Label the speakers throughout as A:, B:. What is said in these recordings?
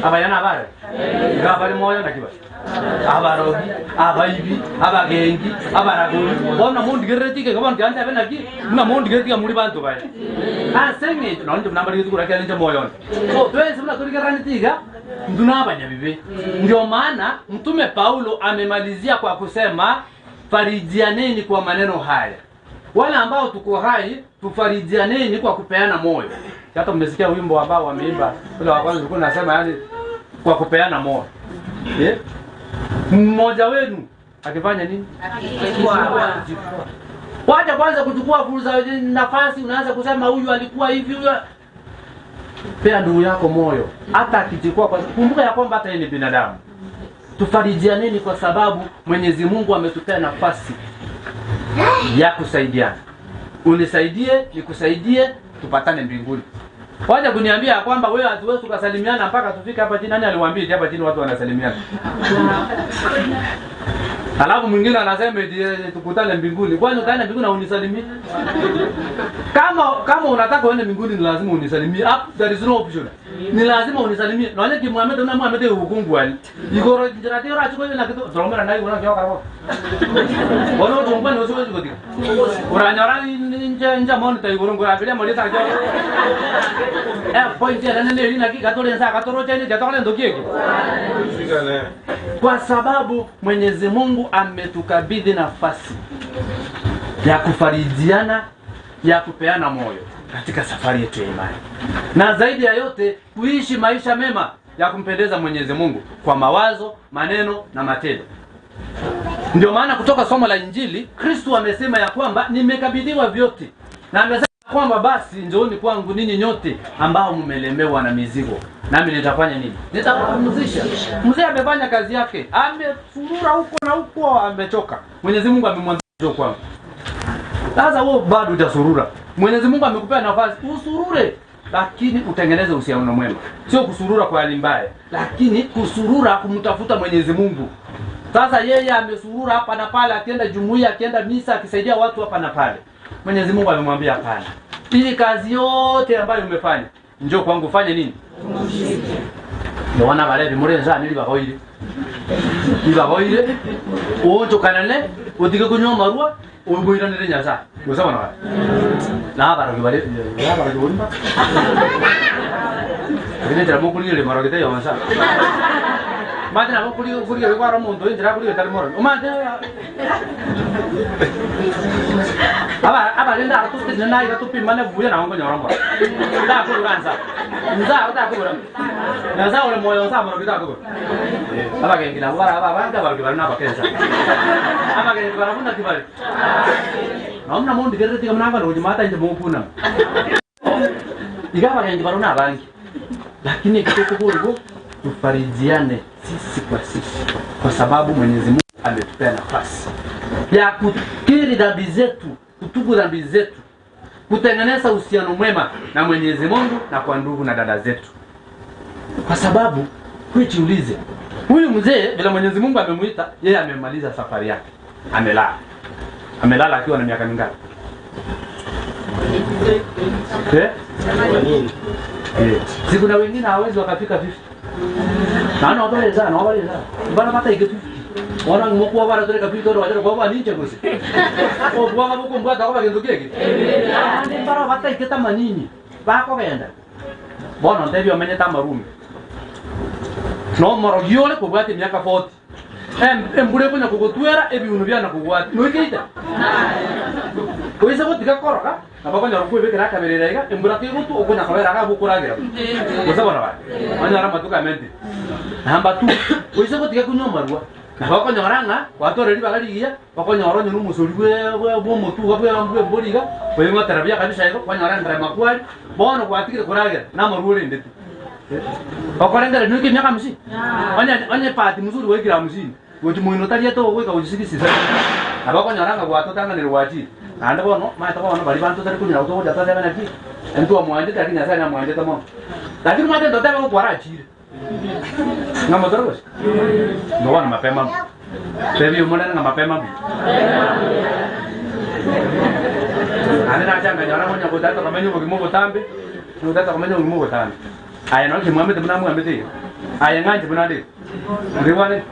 A: Abayana bare. Ngabari moyo na kiba. Abarogi, abaibi, abagengi, abaragori. Bona mundi geretike kabon kanta bena ki, na mundi geretika muri bantu bae. Asenge no nje nambari yetu kura nje moyo. So twese mna tuligeranitika nduna abanyabibe. Ndio maana Mtume Paulo amemalizia kwa kusema farijianeni kwa maneno haya. Wale ambao tuko hai tufarijianeni kwa kupeana moyo. Hata mmesikia wimbo ambao wameimba ule wa kwanza ulikuwa unasema yani kwa kupeana moyo. Eh? Mmoja wenu akifanya nini? Akichukua. Wacha kwanza kuchukua fursa nafasi unaanza kusema huyu alikuwa hivi huyu. Pea ndugu yako moyo. Hata akichukua kwa kumbuka ya kwamba hata yeye ni binadamu. Tufarijianeni kwa sababu Mwenyezi Mungu ametupea nafasi ya kusaidiana. Unisaidie, nikusaidie, tupatane mbinguni. Wacha kuniambia kwamba wewe hatuwezi kusalimiana mpaka tufike hapa chini. Nani aliwaambia hapa chini watu wanasalimiana? Alafu mwingine anasema tukutane mbinguni. Kwani utaenda mbinguni na unisalimie? Kama unataka uende mbinguni ni lazima unisalimie. Up there is no option. Ni lazima unisalimie. Na wale kimwambia tuna mwambia hukungu wali. Igoro njira achukue na kitu. Dromera nayo unaona kwa. Bono jomba no soje gotika. Uranyora nje moni ta igoro ngora bila mali ta jo. Point ya nene ni naki katore nsa katoro chene jatokale ndokieki. Kwa sababu Mwenyezi Mungu ametukabidhi nafasi ya kufarijiana, ya kupeana moyo katika safari yetu ya imani. Na zaidi ya yote kuishi maisha mema ya kumpendeza Mwenyezi Mungu kwa mawazo, maneno na matendo. Ndio maana kutoka somo la Injili Kristo amesema ya kwamba nimekabidhiwa vyote. Na amesema kwamba basi njooni kwangu ninyi nyote ambao mmelemewa na mizigo, nami nitafanya nini? Nitawapumzisha. Mzee amefanya kazi yake, amesurura huko na huko, amechoka. Mwenyezi Mungu amemwambia njoo kwangu. Sasa wewe bado hujasurura. Mwenyezi Mungu amekupea nafasi usurure, lakini utengeneze uhusiano mwema. Sio kusurura kwa hali mbaya, lakini kusurura kumtafuta Mwenyezi Mungu. Sasa yeye amesurura hapa na pale, akienda jumuiya, akienda misa, akisaidia watu hapa na pale. Mwenyezi Mungu amemwambia hapana. Ili kazi yote ambayo umefanya, njoo kwangu fanye nini? Ndio wana bale bimurenza nili bagoire. Ni bagoire. Ojo kanane utige kunywa marua ugoiranire nyasa. Gosaba na. Na baro bale ya baro gorimba. Ene tramo kuli le maro kete yonsa. Mate na kuli kuli kwa romo ndo ndira kuli tal moro. O mate aba lenda atu na ira tu pimane buya na ngo nyorongo. Da ko ranza. Nza da ko ran. Na za ole moyo za moro kita ko. Aba ke ngina wara aba banga ba ke na ba kensa. Aba ke bara bunda kibali. Namna mondi gereti kamna ngalo jumata nje mokuna. Igawa ke ngibaro na bangi. Lakini kitu kubwa tufarijiane sisi kwa sisi, kwa sababu Mwenyezi Mungu ametupea nafasi ya kukiri dhambi zetu, kutubu dhambi zetu, kutengeneza uhusiano mwema na Mwenyezi Mungu na kwa ndugu na dada zetu. Kwa sababu hujiulize, huyu mzee bila Mwenyezi Mungu amemuita, yeye amemaliza safari yake. Amelala. Amelala akiwa na miaka mingapi? Eh? Si kuna wengine hawezi wakafika 50. Nano abaleza, no abaleza. Bana mata ike 50. Wana ngokuwa bara tore kapito ro wajara kwa ninche gose. O bwa ngabo kumbwa ta kwa kintu kiki. Ande bara bata ike tamanini. Bako genda. Bono ndebyo amenye tamarume. No moro giole kubwati miaka 40. Embure kunya kugotwera ebiunu byana kugwati. No ikeita. Koisa gotika koroka. Nabako nyoro kwebekera kaberera iga embura kigutu okunya kabera ga bukuragira. Gosabona ba. Onyora matuka menti. Namba 2. Koisa gotika kunywa marua. Nabako nyoranga watoreri bagarigia bakonyora nyuru musori bwe bwo mutu bwe bwe boriga bwe terabia kabisa iko kwanyora ndra makwari bono kwatikire kuragira namarure ndetu. Okorengera nuki miaka 50. Onye pati muzuri wekira 50. Gochi muino tarieto gweka ujisikisisa. Nabako nyoranga gwatotanganira gwachi. Anda bono maeta bono bari bantu tari kunyira utogoja tateba naki. Entu amwanje tari nyasaye na mwanje tamo. Lakini mwanje ndoteba ko chire. Ngamo torogos. No wana mapema. Tebi umona nga mapema. Ane na changa nyora monya kotata kamenyo bokimo botambe. Notata kamenyo bokimo botambe. Aya no kimwamete muna mwamete. Aya nganje muna ndi. Ndiwane.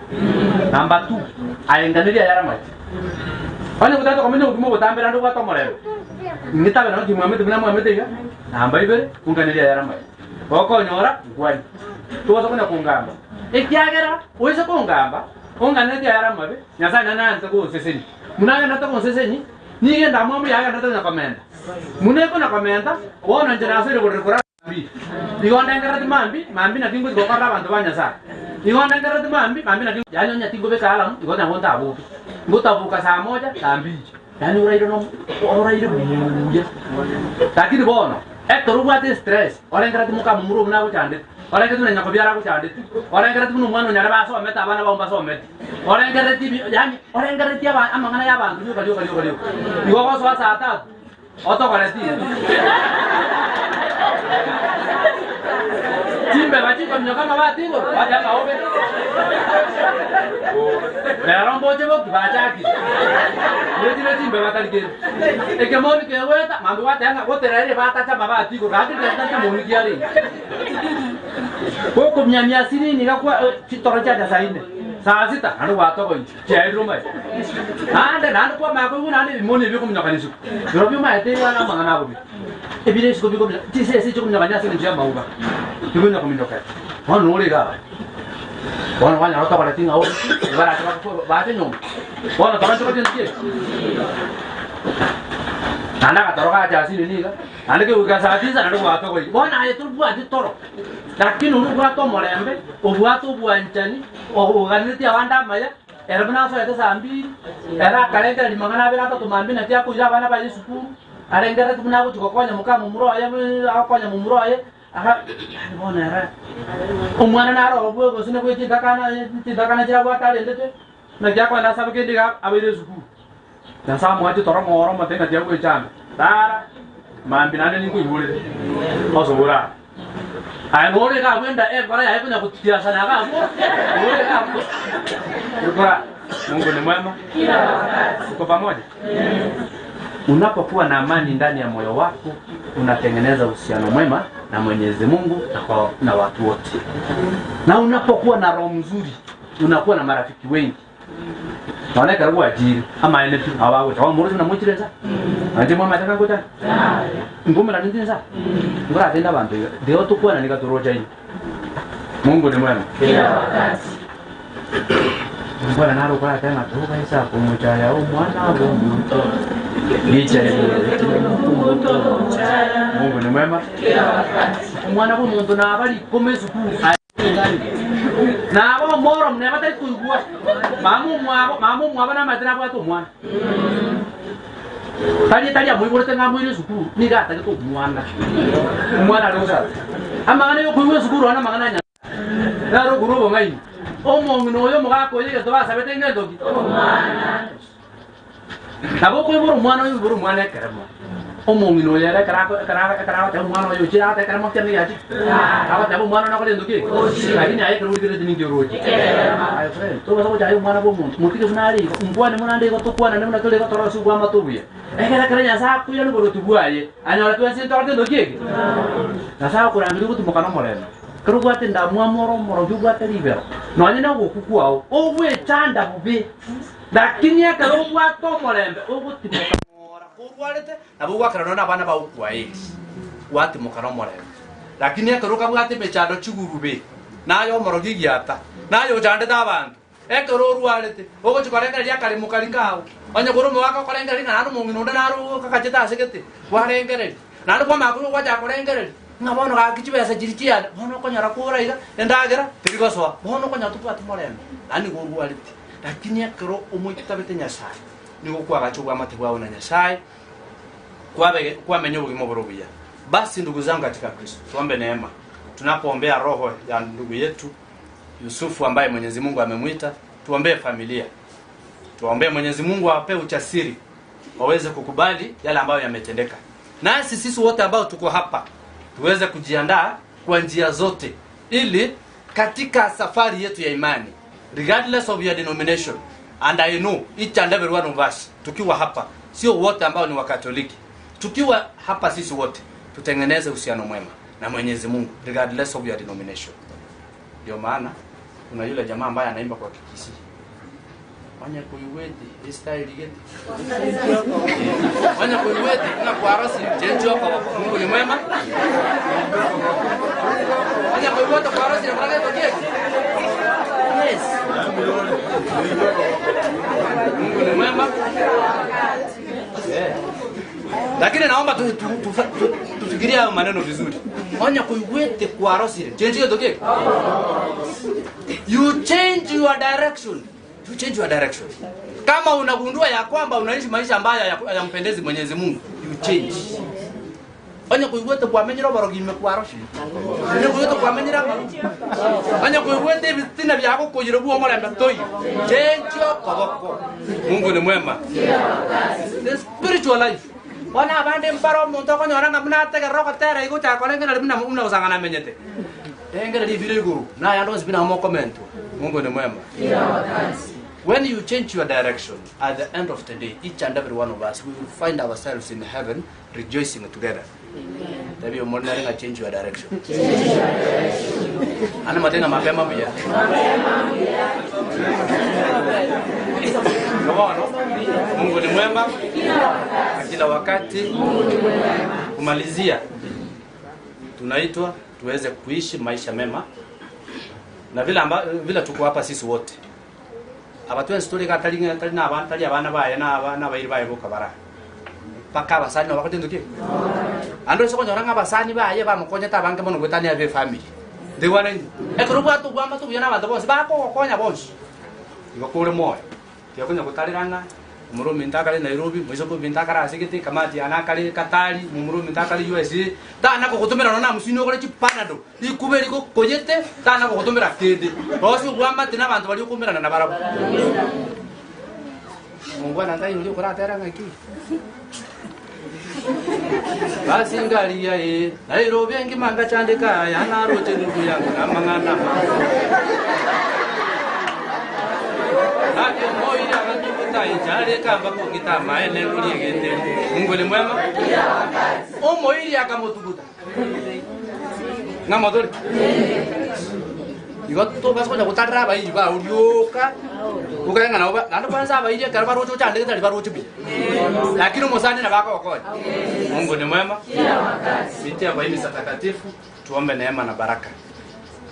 A: Namba 2. Aya nganiria yara maji. Wale kutata komenya ukimo kutambira ndo kwa morero. Ngitabe no kimwamete muna mwamete ya. Namba ibere kunganiria yara maji. Boko nyora ngwani. Tuwaza kuna kungamba. Ekiagera uweze kungamba. Unganiria yara mabe. Nyasaye nananze kunseseni. Munaga nata kunseseni. Nigenda mwamu yaga nata na komenda. Muneko na komenda, wona njira asiri kurikura mambi. Igonda ngarati mambi, mambi na tingo gokora bantu ba Nyasaye. Igonda ngarati mambi, mambi na tingo yanyo nya tingo bekala, igonda ngonta abuki. Ngotabuka saa moja, saa mbili. Yani uraire no uraire buya. Lakini bono, ekero bwate stress, ore ngarati muka mumuru mna guchande. Ore ngarati mna nyakobiara guchande. Ore ngarati mna mwana nyara baso meta abana ba mbaso meta. Ore ngarati yani ore ngarati aba amangana ya bantu yo kalio kalio kalio. Igo so saa tatu. Oto kareti. Timbe bachi kwa mnyoka mabati go, bacha kaobe. Lero mboche bo bacha ki. Leti leti timbe batali ke. Eke moni ke weta, mambo wata nga gotere bata cha mabati go, gati tata cha moni kiari. Koko mnyamia sini ni kwa chitoro cha saa 4. Saa 6 anu wato ko chairo mai. Ande nanu kwa mako nani moni bi ko mnyoka nisu. Robi ma ete ya na mangana bo. Ebile siko biko tise se ko mnyoka nyasi njia mauba. Biko mnyoka mnyoka. Wano ore ga. Wano wanya rota kwa tinga o. Bara ta ba te nyom. Wano tarancho ko tinki. Nana ka toroka ja sini ni ga. Ande ke uga saa 9 anu wato ko. Bona aye tu bua ti toro. Lakini uru bua to morembe, obua to buanchani, oganiti awanda maya. Erabna so ete saa 2. Era kalenda limangana bela to mambi na tia kuja bana ba sukuru. Arengera tumna ko tukokonya muka mumuro aye akonya mumuro aye aha bona era omwana naro obwe gosine kwe tintakana chira bwa talente na kya kwa nasa ke diga abere sukuru. Na sa mo ati toro ngoro matenga tia kwe chana. Tara mambi nane ni kuibule. Osobura. Ay more ka kwenda kora ya kunya kutia sana ka mo. More ka. Ukora Mungu ni mwema.
B: Kila wakati.
A: Uko pamoja? Unapokuwa na amani ndani ya moyo wako, unatengeneza uhusiano mwema na Mwenyezi Mungu na watu wote. Na unapokuwa na roho mzuri, unakuwa na marafiki wengi. Naona karibu ajiri ama ile tu hawawe. Tawa moro na mwichireza. Anje mama ataka ngota. Ngoma la ndinza. Ngora atenda bantu. Deo tukua na nikatoroja hii. Mungu ni mwema.
B: Kila wakati.
A: Bwana naro kwa tena tuka isa kumuchaya umwana wa mtu. Mungu ni mwema.
B: Kila wakati.
A: Mwana wa muntu na abali kome sukuru. Na abo moro mne batari kuigwa. Mamu mwabo na matira kwa to mwana. Tali amuibore tenga muire sukuru ni gata to mwana. Mwana rosa. Amagana yo kuigwa sukuru ana magana nya. Naro gurubo ngai. Omo no yo mugako yege to basabete ngendo ki.
B: Omwana.
A: Nabo kuibora mwana yo ibora mwana keremo. Omo ngino yere kara ta mwana yo chira ta keremo kya ni aji. Aba ta mwana na ko lendo ki. Lakini aye kero urigere ningi roji. Ayo friend, to basa ko jayo mwana bo muntu. Mutike funari ngwane mwana ndiko to kwana nemuna tole ko torosu kwa matubuye. Ekera kera nyasa kuya no boro tubuaye. Anyora tu ese to lendo ki. Nasa ko rangi ko tumokana moreno. Kero gwate ndamwa moro moro gwate libero. No anyina gokukwao. Ogwe chanda bubi. Lakini akero gwato morembe ogutimoka mora kurwarete nabo gwakara na bana baukwa esi. Gwatimoka no morembe. Lakini akero kabwate mechando chigurube. Nayo moro gigiata. Nayo chande ta bantu. Ekero orwarete ogochikorengereria akarimo kari kao. Onye goro wako korengereria naro mong'ina naro kakacheta asegete. Warengereria. Naro kwa makuru gwachakorengereria. Nga bono gakichibesa chiri chiana bono konyora kura iga endagera tirigosoa bono konyora tubwate morembe nani gorwarete. Lakini ekero omoitabete Nyasaye nigo kwagacha obwamate bwao na Nyasaye kwamenya obogima boro buya. Basi ndugu zangu katika Kristo, tuombe neema tunapoombea roho ya ndugu yetu Yusufu ambaye Mwenyezi Mungu amemuita. Tuombee familia, tuombee Mwenyezi Mungu awape ujasiri waweze kukubali yale ambayo yametendeka. Nasi sisi wote ambao tuko hapa tuweze kujiandaa kwa njia zote ili katika safari yetu ya imani, regardless of your denomination, and I know each and every one of us, tukiwa hapa sio wote ambao ni Wakatoliki, tukiwa hapa sisi wote tutengeneze uhusiano mwema. na Mwenyezi Mungu regardless of your denomination. Ndio maana kuna yule jamaa ambaye anaimba kwa Kikisii. Wanya kuiwete style geti. Wanya kuiwete na kwa rasi chenjo kwa Mungu ni mwema. Wanya kuiwete kwa rasi na kwa geti. Yes. Mungu ni mwema. Yeah. Lakini naomba tufikirie hayo maneno vizuri. Wanya kuiwete kwa rasi chenjo geti. You change your direction. You change your direction. Kama unagundua ya kwamba unaishi maisha ambayo hayampendezi Mwenyezi Mungu, you change. Onye kuiwete kwa menyero barogime kwa roshi. Onye kuiwete kwa menyero. Onye kuiwete bitina byako kujira buo mara mtoi. Change your koboko. Mungu ni mwema. The spiritual life. Wana abande mparo muntu okonyora nga muna tegera okotera igo chakore ngena rimna muna usangana menyete. Engere livire iguru na yando zibina mo comment. Mungu ni mwema. When you change your direction, at the end of the day, each and every one of us, we will find ourselves in heaven rejoicing together. Amen. Change your direction. Change your direction. Ana matena mapema mbuya. Mungu ni mwema kila wakati. Kumalizia, tunaitwa tuweze kuishi maisha mema na vile vile tuko hapa sisi wote. Abatwe story katali tali na abantu tali abana baye na abana bayiri baye bokabara. Paka abasani bakotenduke. Ando soko nyora ngabasani baye bamukonya tabanke mono gwetania be family. Ndiwana ndi. Ekero bwatu bwamba tubuya nabantu bose bakokonya bonse. Ibakure moyo. Tiyakonya kutalirana umurumi ntakale Nairobi, mwisoko bintakara asigete kamati anakale Katari, umurumi ntakale USA. Tana kokutumira nona musino kole chipanado. Ikube liko konyete tana kokutumira kende. Bose bwamba tina abantu bali kumirana na barabo. Mungu anandai uli kuratera ngaki. Basi ngalia e Nairobi ngimanga chandika yana roche ndugu yangu namangana. Ake moira ngatukuta ijale kamba kugita maene kuligete. Mungu ni mwema. Omoiri akamutukuta. Ngamadori. Igo to baso kutarra bai ba urioka. Ukayenga na nando kwanza bai je karba rocho chande tali ba rocho bi. Lakini mosani na bako okoje. Mungu ni mwema. Kupitia kwa hii takatifu tuombe neema na baraka.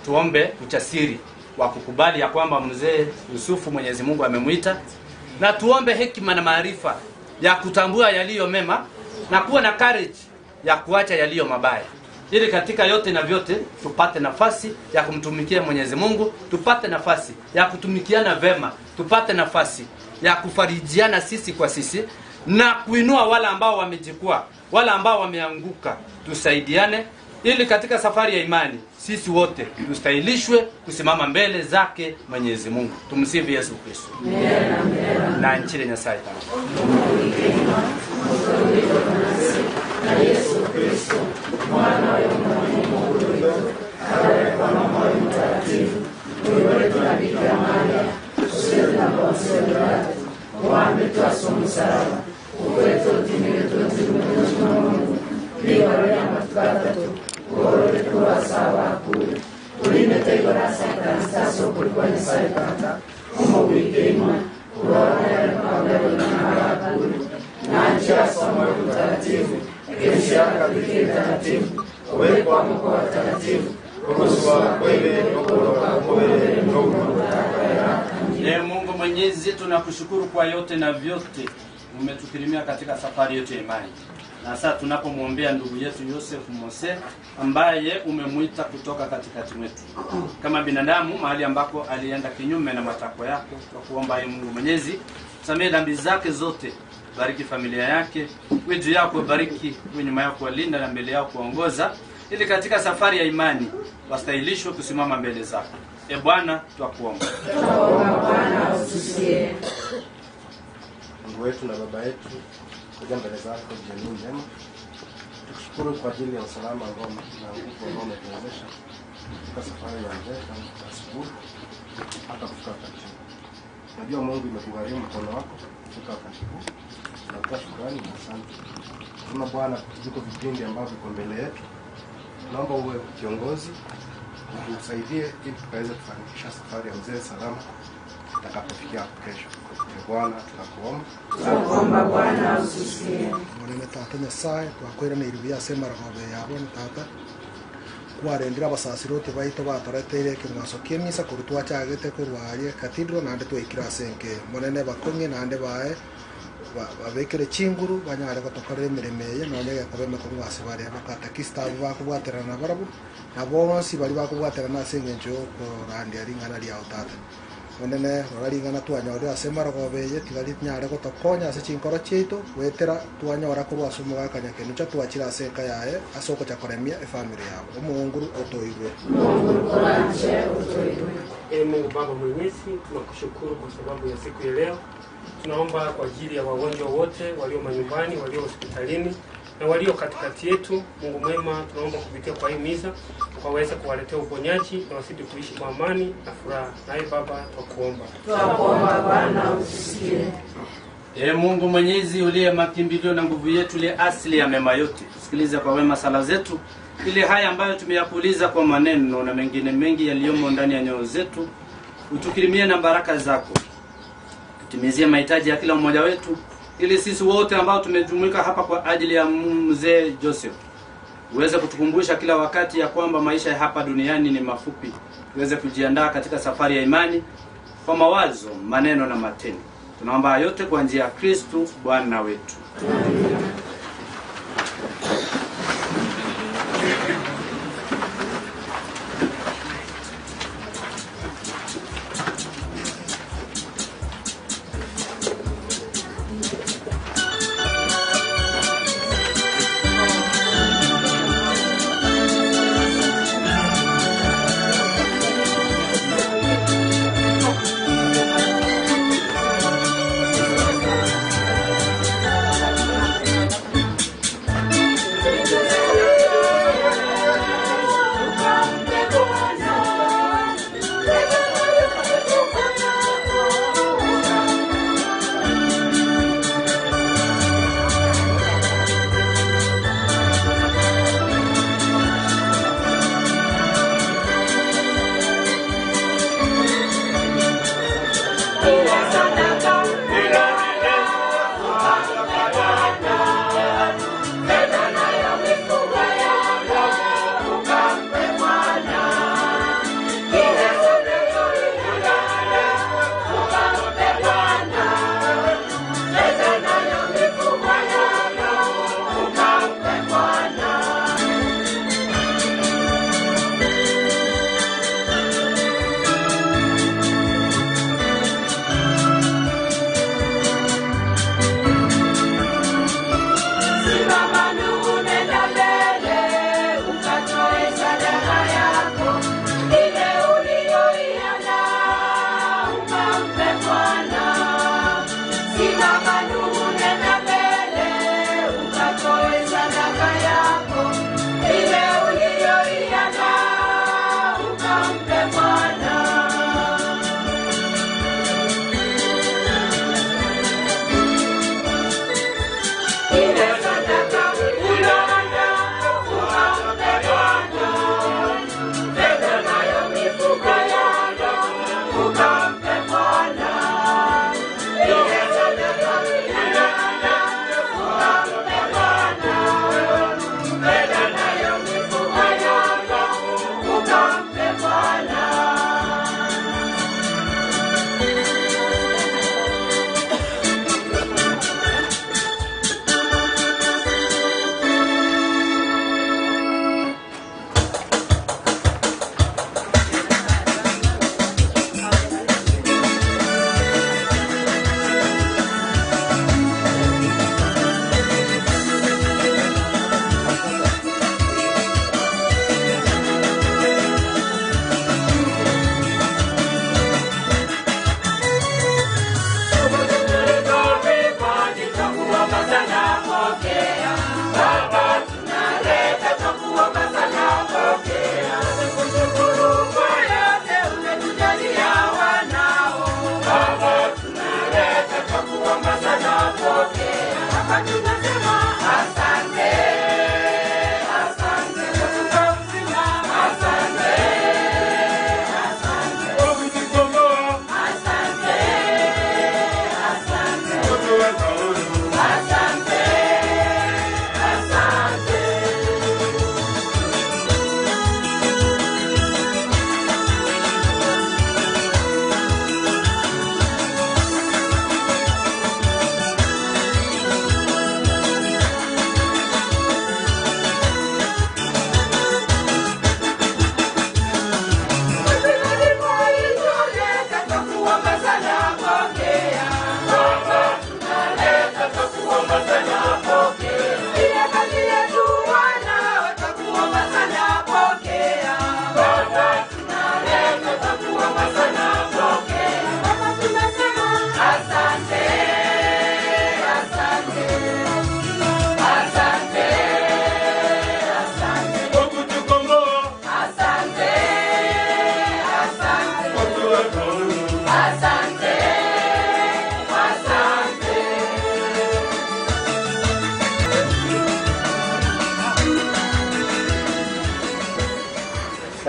A: Tuombe ujasiri wa kukubali ya kwamba mzee Yusufu Mwenyezi Mungu amemuita, na tuombe hekima na maarifa ya kutambua yaliyo mema na kuwa na courage ya kuacha yaliyo mabaya, ili katika yote na vyote tupate nafasi ya kumtumikia Mwenyezi Mungu, tupate nafasi ya kutumikiana vema, tupate nafasi ya kufarijiana sisi kwa sisi na kuinua wale ambao wamejikwaa, wale ambao wameanguka. Tusaidiane ili katika safari ya imani sisi wote tustahilishwe kusimama mbele zake Mwenyezi Mungu. Tumsifu Yesu Kristo. Na nchile Nyasaye Tata.
B: Na Yesu Kristo mwana wa Mungu awe mtakatifu wetu na Bikira Maria usiwe na wasio wametwa msalaba uwezo timeto
A: Mungu Mwenyezi, tunakushukuru kwa yote na vyote umetukirimia katika safari yetu ya imani. Na sasa tunapomwombea ndugu yetu Joseph Mose ambaye umemuita kutoka katikati mwetu kama binadamu, mahali ambako alienda kinyume na matakwa yako, kwa kuomba ye Mungu Mwenyezi samehe dhambi zake zote, bariki familia yake, wewe juu yako bariki, wewe nyuma yako walinda na mbele yako kuongoza, ili katika safari ya imani wastahilishwe kusimama mbele zako. E Bwana, twakuomba.
B: Twakuomba Bwana utusikie.
C: Mungu wetu na Baba yetu, kuja mbele zako jioni njema, tukushukuru kwa ajili ya usalama ambao na nguvu ambao umetuwezesha katika safari ya mzee tangu asubuhi hata kufika wakati huu. Najua Mungu imekugharimu mkono wako kufika wakati huu. Tunatoa shukrani na asante. Tuna Bwana, viko vipindi ambavyo viko mbele yetu Tunaomba uwe kiongozi, utusaidie ili tukaweze kufanikisha safari ya mzee salama itakapofikia hapo kesho. Bwana tunakuomba.
B: Tunakuomba Bwana utusikie.
D: Mwanene tata Nyasaye twakwira na irubi ase marogobe yabo tata kwarendera abasasiroti baito batoreteire ekeng'waso kia emisa korwa twachagete korwa aria cathedral naende twaikire ase enke monene bakong'e naende bae babekere chinguru banyare gotokorera emeremo eye nonye gekoba emekong'u ase baria bakatekista abo bakobwaterana na barabwo na bonsi baria bakobwaterana ase eng'encho ya okorandia ring'ana riao tata monene rora ring'ana twanyorire ase marogobe eye tiga rinyare gotokonya ase chinkoro chiaito gwetera twanyora korwa ase omogaka Nyakenucha twachire ase enka yaye ase ogocha koremia efamily yabo omonguru otoirwe.
B: Mungu koranche otoirwe.
E: Mungu Baba Mwenyezi, tunakushukuru kwa sababu ya siku ya leo. Tunaomba kwa ajili ya wagonjwa wote walio manyumbani, walio hospitalini na walio katikati yetu. Mungu mwema, tunaomba kupitia kwa hii misa ukaweze kuwaletea uponyaji na wasidi kuishi kwa amani na furaha. Naye Baba twakuomba.
B: Twakuomba Bwana utusikie.
A: Mungu Mwenyezi uliye makimbilio na nguvu yetu, uliye asili ya mema yote, sikiliza kwa wema sala zetu, ili haya ambayo tumeyapuliza kwa maneno na mengine mengi yaliyomo ndani ya nyoyo zetu, utukirimie na baraka zako. Tutimizie mahitaji ya kila mmoja wetu, ili sisi wote ambao tumejumuika hapa kwa ajili ya mzee Joseph uweze kutukumbusha kila wakati ya kwamba maisha ya hapa duniani ni mafupi, tuweze kujiandaa katika safari ya imani kwa mawazo, maneno na matendo. Tunaomba yote kwa njia ya Kristo Bwana wetu.
B: Amen.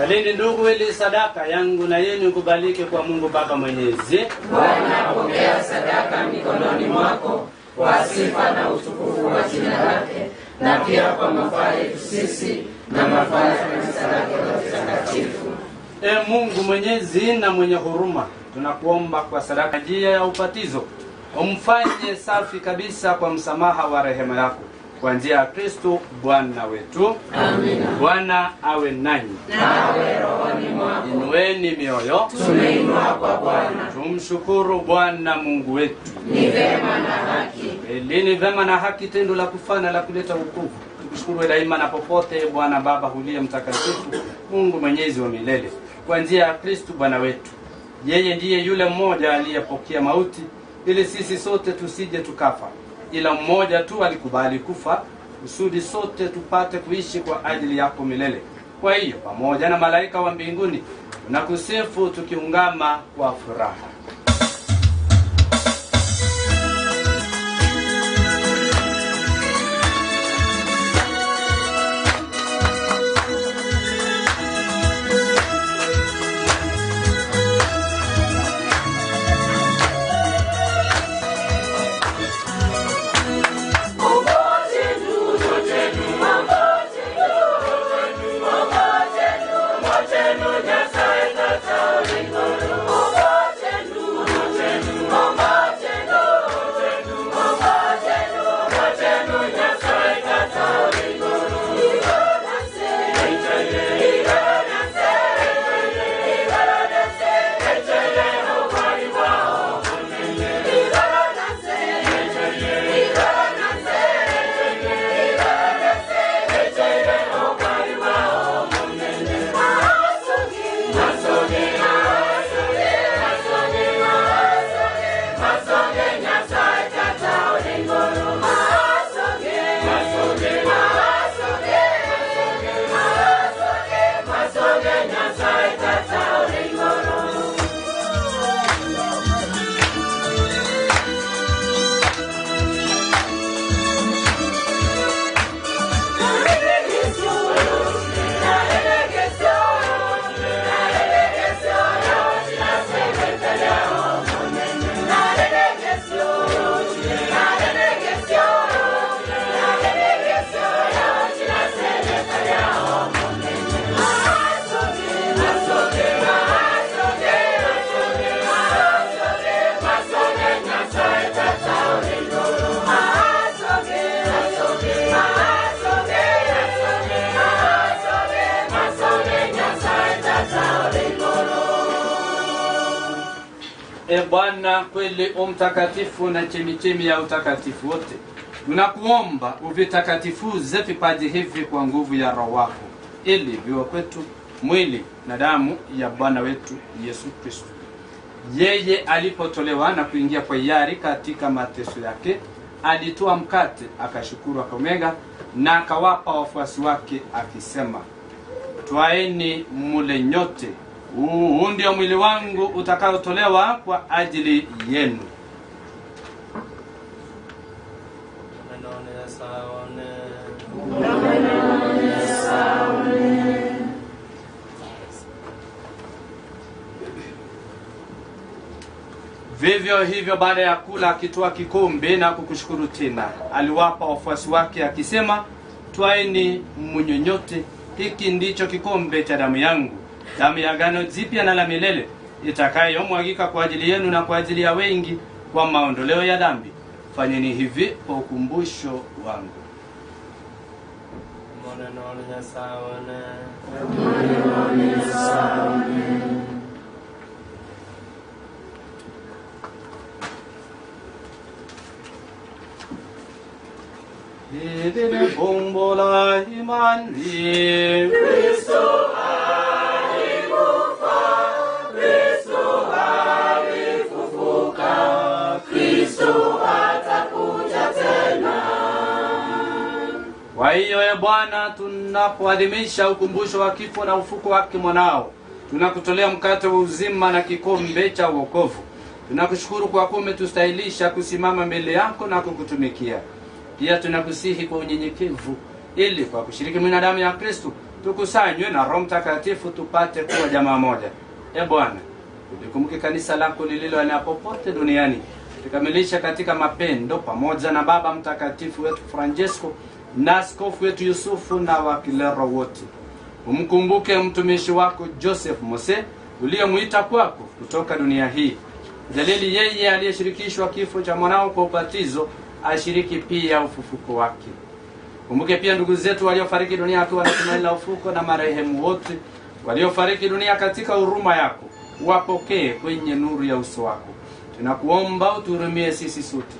A: Salini ndugu, ili sadaka yangu na yenu ikubalike kwa Mungu Baba Mwenyezi.
B: Bwana, pokea sadaka mikononi mwako kwa sifa na utukufu wa jina lake, na pia kwa mafaa yetu sisi na mafaa ya kanisa lake lote takatifu.
A: E Mungu Mwenyezi na mwenye huruma, tunakuomba kwa sadaka njia ya ubatizo umfanye safi kabisa kwa msamaha wa rehema yako, kwa njia ya Kristo Bwana wetu.
B: Amina.
A: Bwana awe nanyi.
B: Nawe rohoni mwako.
A: Inueni mioyo.
B: Tumeinua kwa Bwana.
A: Tumshukuru Bwana Mungu wetu.
B: Ni vema na haki.
A: Kweli ni vema na haki, tendo la kufana la kuleta wokovu. Tukushukuru daima na popote, Bwana Baba uliye mtakatifu, Mungu Mwenyezi wa milele, kwa njia ya Kristo Bwana wetu. Yeye ndiye yule mmoja aliyepokea mauti ili sisi sote tusije tukafa, ila mmoja tu alikubali kufa kusudi sote tupate kuishi kwa ajili yako milele. Kwa hiyo pamoja na malaika wa mbinguni tunakusifu tukiungama kwa furaha. E Bwana, kweli umtakatifu na chemichemi ya utakatifu wote, tunakuomba uvitakatifuze vipaji hivi kwa nguvu ya Roho wako, ili viwe kwetu mwili na damu ya Bwana wetu Yesu Kristo. Yeye alipotolewa na kuingia kwa hiari katika mateso yake, alitoa mkate, akashukuru, akaumega na akawapa wafuasi wake akisema, twaeni mule nyote, huu ndio mwili wangu utakaotolewa kwa ajili yenu. Vivyo hivyo baada ya kula, akitoa kikombe na kukushukuru tena, aliwapa wafuasi wake akisema, twaeni mnywe nyote, hiki ndicho kikombe cha damu yangu, damu ya agano jipya na la milele, itakayomwagika kwa ajili yenu na kwa ajili ya wengi kwa maondoleo ya dhambi. Fanyeni hivi kwa ukumbusho wangu. Hili fumbo la imani.
B: Kristo alikufa, Kristo alifufuka, Kristo atakuja tena.
A: Kwa hiyo e Bwana, tunapoadhimisha ukumbusho wa kifo na ufuko wake mwanao, tunakutolea mkate wa uzima na kikombe cha wokovu. Tunakushukuru kwa kuwa umetustahilisha kusimama mbele yako na kukutumikia. Pia tunakusihi kwa unyenyekevu, ili kwa kushiriki mwili na damu ya Kristo
B: Tukusanywe na Roho Mtakatifu tupate kuwa jamaa moja. E Bwana, ulikumbuke kanisa lako lililoenea popote duniani, tukamilisha katika mapendo pamoja na Baba Mtakatifu wetu Francesco na askofu wetu Yusufu na wakilero wote. Umkumbuke mtumishi wako Joseph Mose uliyemuita kwako kutoka dunia hii. Jalili yeye aliyeshirikishwa kifo cha mwanao kwa ubatizo ashiriki pia ufufuko wake. Kumbuke pia ndugu zetu waliofariki dunia wakiwa na tumaini la ufufuko na marehemu wote waliofariki dunia katika huruma yako, wapokee kwenye nuru ya uso wako. Tunakuomba utuhurumie sisi sote,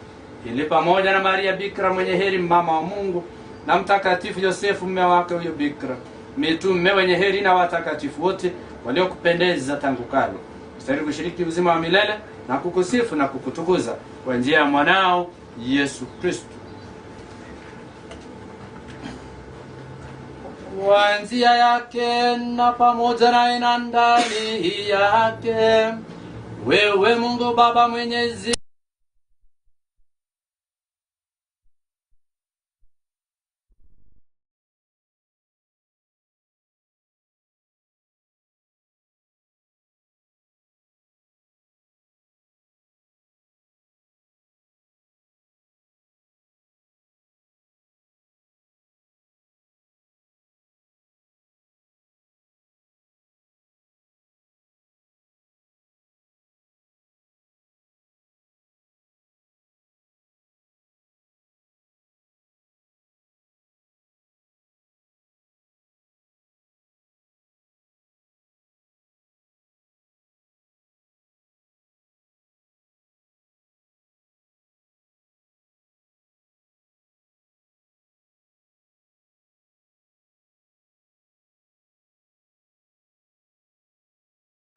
B: ili pamoja na Maria Bikira mwenye heri, mama wa Mungu, na Mtakatifu Yosefu mume wake huyo Bikira, mitume wenye heri na watakatifu wote waliokupendeza tangu kale, ustahili kushiriki uzima wa milele na kukusifu na kukutukuza kwa njia ya mwanao Yesu Kristo. Kwa njia yake na pamoja naye na ndani yake, wewe Mungu Baba Mwenyezi,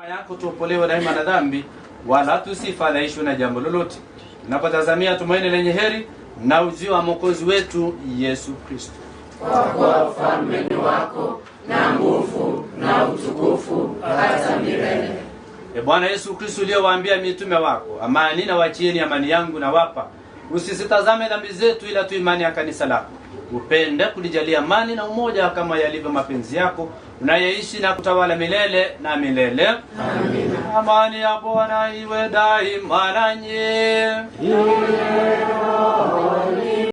B: yako tuopolewe daima na dhambi, wala tusifadhaishwe na jambo lolote, tunapotazamia tumaini lenye heri na ujio wa Mwokozi wetu Yesu Kristo.
F: Kwa kuwa ufalme ni wako na nguvu na utukufu hata milele.
B: E Bwana Yesu Kristo, uliyowaambia mitume wako, amani na wachieni, amani yangu na wapa, usisitazame dhambi zetu, ila tu imani ya kanisa lako. Upende kulijalia amani na umoja kama yalivyo mapenzi yako, unayeishi na kutawala milele na milele.
F: Amina.
B: Amani ya Bwana iwe daima nanyi.
F: Iwe rohoni.